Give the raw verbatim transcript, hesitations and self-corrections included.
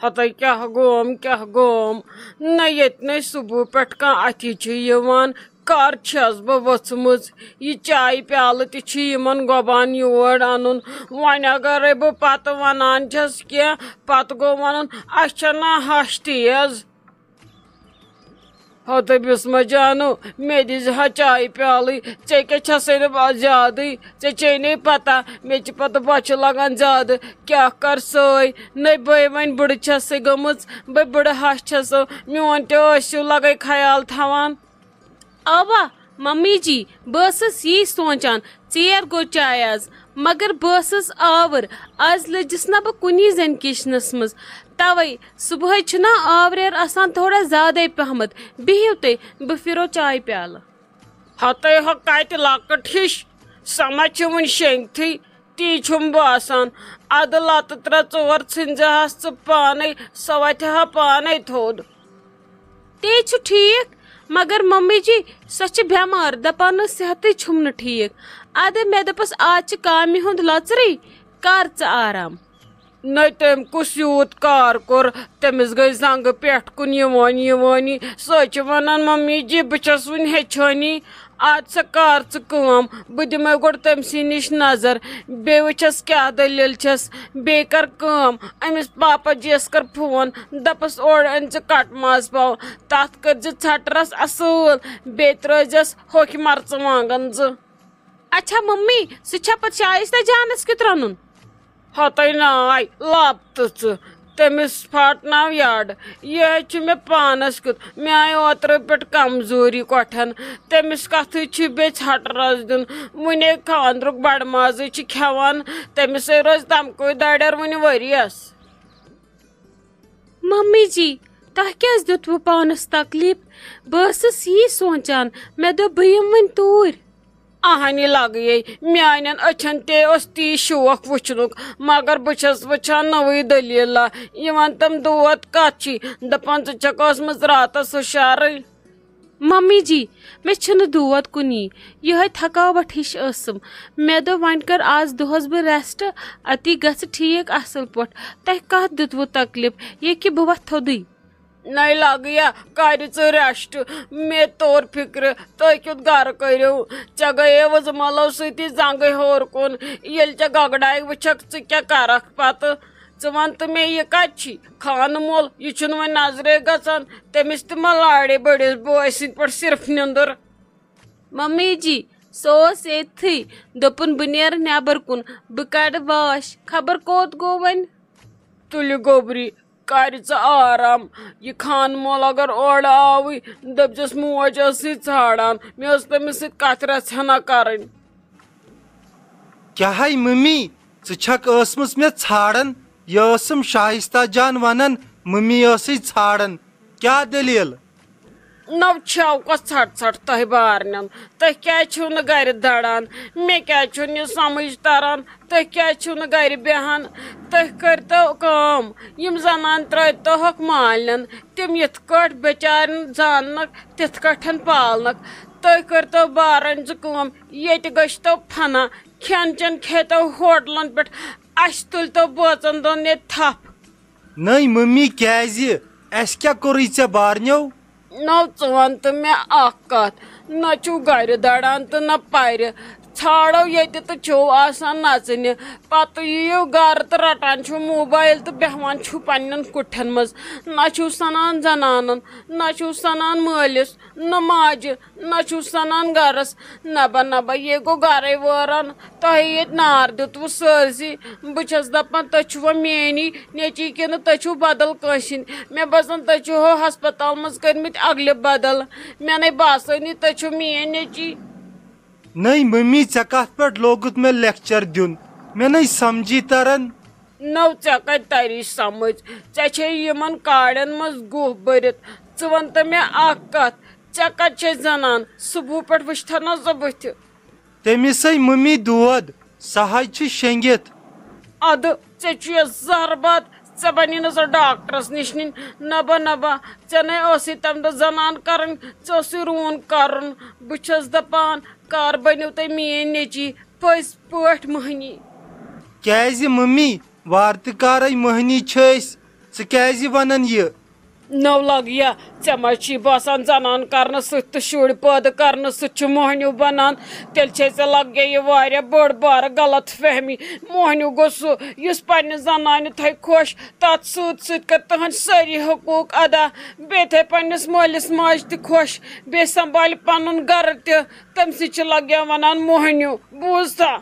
ہتَے کیٛاہ گوم، کیٛاہ گوم؟ نہ ییٚتہِ نَے صُبحہٕ پٮ۪ٹھ کانٛہہ اَتھی چھُ یِوان۔ کر چھَس بہٕ ؤژھمٕژ؟ یہِ چایہِ پیالہٕ تہِ چھُ یِمن گۄبان یور اَنُن۔ وۄنۍ اگرے بہٕ پتہٕ وَنان چھَس کینٛہہ، پتہٕ گوٚو وَنُن، "اَسہِ چھَنہ ہَش تیز؟" ہتہٕ بسمہ جانو، مےٚ دِزِ ہا چایہِ پیالٕے۔ ژےٚ کیٛاہ چھَسے نہٕ با-، زیادٕے؟ ژےٚ چھے نے پتہ، مےٚ چھِ پتہٕ بۄچھِ لگان زیادٕ۔ کیٛاہ کر سٲے؟ نَے بٔے وۄنۍ بٕڑٕ چھَسے گٔمٕژ، بٔے بٕڑٕ ہَش چھَسو۔ میون تہِ ٲسِو لگے خیال تھاوان۔ اوا، ممی جی، بہٕ ٲسٕس یی سونٛچان، ژیر گوٚو چایہِ آز، مگر بہٕ ٲسٕس آوٕر۔ آز لٔجِس نہ بہٕ کُنی زٔنۍ کچنس منٛز، توے صبحٲے چھُنہ آوریر آسان تھوڑا زیادَے پہمتھ۔ بِہِو تُہۍ، بہٕ پھِرو چایہِ پیالہٕ۔ ہتَے ہۄ کتہِ لۄکٕٹ ہِش، سۄ ما چھِ وُنہِ شیٚنگتھٕے؟ تی چھُم باسان۔ ادٕ لتہٕ ترٛےٚ ژور ژھٕنزِ ہس ژٕ پانے، سۄ وتھِ ہا پانے تھوٚد۔ تے چھُ ٹھیک، مگر ممی جی، سۄ چھِ بٮ۪مار، دپان ٲس صحتٕے چھُم نہٕ ٹھیک۔ ادٕ مےٚ دوٚپُس، آز چھِ کامہِ ہُنٛد لۄژرٕے، کر ژٕ آرام۔ نَے تٔمۍ کُس یوٗت کار کوٚر؟ تٔمِس گٔے زنٛگہٕ پٮ۪ٹھ کُن یِوٲنی یِوٲنی۔ سۄ چھِ وَنان، "ممی جی، بہٕ چھَس وُنہِ ہیٚچھٲنی۔ اَدٕ سا کر ژٕ کٲم، بہٕ دِمَے گۄڈٕ تٔمۍ سٕے نِش نظر، بیٚیہِ وٕچھَس کیٛاہ دٔلیٖل چھَس۔ بیٚیہِ کر کٲم، أمِس پاپا جِیَس کر فون، دَپَس، اورٕ أنۍ زِ کَٹہٕ ماز پاو، تَتھ کٔرۍ زِ ژھٹہٕ رَس اَصٕل، بیٚیہِ ترٛٲے زٮ۪س ہوٚکھۍ مرژٕوانٛگَن زٕ۔" اچھا ممی، سُہ چھا پتہٕ شایستہ جانس کیُتھ رنُن؟ ہتَے ناے لب تہٕ ژٕ، تٔمِس پھاٹناو یڈ۔ یہِ حظ چھُ مےٚ پانس کیُتھ، مےٚ آیہِ اوترٕ پٮ۪ٹھ کمزوری کۄٹھٮ۪ن۔ تٔمِس کتھٕے چھُ بیٚیہِ ژھٹہٕ رس دیُن۔ وُنے خاندرُک بڑٕ مازٕے چھِ کھٮ۪وان، تٔمِسے روزِ تمکُے دڑٮ۪ر وُنہِ ؤرۍیَس۔ ممی جی، تۄہہِ کیٛازِ دیُتوٕ پانس تکلیف؟ بہٕ ٲسٕس یی سونٛچان، مےٚ دوٚپ بہٕ یِمہٕ وۄنۍ توٗرۍ۔ اہنی لگیے، میانٮ۪ن أچھن تے اوس تی شوق وٕچھنُک، مگر بہٕ چھَس وٕچھان نٔوٕے دٔلیٖلہ۔ یِوان تِم دود کتھ چھی، دپان ژٕ چھکھ ٲسمٕژ راتس ہُشارٕے۔ ممی جی، مےٚ چھِنہٕ دود کُنی، یِہوٚے تھکاوٹ ہِش ٲسٕم۔ مےٚ دوٚپ وۄنۍ کر آز دۄہس بہٕ ریسٹ، اتی گژھِ ٹھیٖک اصل پٲٹھۍ۔ تۄہہِ کتھ دیُتوٕ تکلیف، یہِ کہِ بہٕ وتھٕ تھوٚدُے؟ نَے لگیا، کَرِ ژٕ ریسٹ۔ مےٚ توٚر فِکرِ، تُہۍ کیُتھ گرٕ کٔرِو۔ ژےٚ گٔیے وٕزٕ مۄلو سۭتی زنٛگٕے ہیوٚر کُن۔ ییٚلہِ ژےٚ گگڑایہِ وٕچھکھ، ژٕ کیٛاہ کرکھ پتہٕ؟ ژٕ وَن تہٕ مےٚ، یہِ کَتہِ چھی؟ خانہٕ مول، یہِ چھُنہٕ وۄنۍ نظرے گژھان۔ تٔمِس تہِ ما لاڑے بٔڑِس بوے سٕنٛدۍ پٲٹھۍ صرف نیٚنٛدٕر؟ ممی جی، سُہ اوس ییٚتھٕے۔ دوٚپُن، "بہٕ نیرٕ نٮ۪بر کُن، بہٕ کَڑٕ واش۔" خبر کوٚت گوٚو وۄنۍ؟ تُلہِ گوٚبری، کَرِ ژٕ آرام۔ یہِ خان مول اگر اورٕ آوٕے، دٔپزٮ۪س، موج ٲسٕے ژھانٛڈان، مےٚ ٲس تٔمِس سۭتۍ کَتھ رَژھِ ہنا کَرٕنۍ۔ کیٛاہ ہاے مٔمی، ژٕ چھکھ ٲسمٕژ مےٚ ژھانٛڈان؟ یہِ ٲسٕم شایستہ جان ونان، مٔمی ٲسٕے ژھانٛڈان۔ کیٛاہ دٔلیٖل؟ نو چھَو کۄس ژھٹ ژھٹ تۄہہِ بارنٮ۪ن؟ تُہۍ کیٛازِ چھِو نہٕ گرِ دَران؟ مےٚ کیٛازِ چھُنہٕ یہِ سمجھ تران؟ تُہۍ کیٛازِ چھِو نہٕ گرِ بیٚہان؟ تُہۍ کٔرۍتو کٲم، یِم زنان ترٛٲوۍتوہَکھ مالنٮ۪ن، تِم یِتھ کٲٹھۍ بِچارٮ۪ن زاننَکھ، تِتھ کٲٹھۍ پالنَکھ۔ تُہۍ کٔرۍتو بارن زٕ کٲم، ییٚتہِ گٔژھۍتو فنا، کھٮ۪ن چٮ۪ن کھیٚتو ہوٹلن پٮ۪ٹھ، اَسہِ تُلۍتو بٲژن دۄن ییٚتہِ تھپھ۔ نٔے مٔمی کیٛازِ؟ اَسہِ کیٛاہ کوٚرُے ژےٚ بارنیو؟ نو، ژٕ وَن تہٕ مےٚ اَکھ کَتھ، نہ چھُو گَرِ دَران تہٕ نہ پَرِ۔ ژھانٛڈو ییٚتہِ تہٕ چھِو آسان نَژٕنہِ۔ پَتہٕ یِیِو گَرٕ تہٕ رَٹان چھِو موبایِل تہٕ بیٚہوان چھِو پنٛنٮ۪ن کُٹھٮ۪ن منٛز۔ نہ چھِو سَنان زَنانَن، نہ چھِو سَنان مٲلِس، نہ ماجہِ، نہ چھُو سَنان گَرَس۔ نَبہ نَبہ، یے گوٚو گَرَے وٲران۔ تۄہہِ ییٚتہِ نار دیُتوٕ سٲرسٕے۔ بہٕ چھَس دَپان، تُہۍ چھِوا میٛٲنی نیٚچی کِنہٕ تُہۍ چھِو بدل کٲنٛسہِ ہِنٛدۍ؟ مےٚ باسان، تُہۍ چھِو ہو ہسپتال منٛز کٔرمٕتۍ اَگلہِ بدل۔ مےٚ نَے باسٲنی، تُہۍ چھِو میٛٲنۍ نیٚچی۔ نٔے مٔمی، ژےٚ کَتھ پٮ۪ٹھ لوگُتھ مےٚ لیکچر دیُن؟ مےٚ نَے سَمجھی تَران۔ نو، ژےٚ کتہِ تری سمجھ؟ ژےٚ چھے یِمن کاڑٮ۪ن منٛز گُہہ بٔرِتھ۔ ژٕ وَن تہٕ مےٚ اکھ کتھ، ژےٚ کتہِ چھے زنان؟ صبحہٕ پٮ۪ٹھ وٕچھتھا نہ ژٕ بٕتھِ؟ تٔمِس ہے مٔمی دود، سۄ حظ چھِ شیٚنگِتھ۔ ادٕ ژےٚ چھُے زہر بد، ژےٚ بنی نہٕ سۄ ڈاکٹرس نِش نِنۍ۔ نبہ نبہ، ژےٚ نے ٲسٕے تمہِ دۄہ زنان کرٕنۍ، ژےٚ اوسُے روٗن کرُن۔ بہٕ چھَس دپان، کر بٔنِو تُہۍ میٛٲنۍ نیٚچی پٔزۍ پٲٹھۍ مٔہنی۔ کیازِ مٔمی؟ وارٕ تہٕ کارے مٔہنی چھِ أسۍ۔ ژٕ کیازِ ونان یہِ؟ نو لگیا، ژےٚ ما چھی باسان زنان کرنہٕ سۭتۍ تہٕ شُرۍ پٲدٕ کرنہٕ سۭتۍ چھُ موہنیو بنان؟ تیٚلہِ چھے ژےٚ لگیا یہِ واریاہ بٔڑ بارٕ غلط فہمی۔ موہنیو گوٚژھ سُہ یُس پننہِ زنانہِ تھایہِ خۄش، تتھ سۭتۍ سۭتۍ کر تہنٛدۍ سٲری حقوٗق ادا، بیٚیہِ تھایہِ پننِس مٲلِس ماجہِ تہِ خۄش، بیٚیہِ سنبھالہِ پنُن گرٕ تہِ۔ تٔمۍ سٕے چھِ لگیا ونان موہنیو، بوٗزتھا؟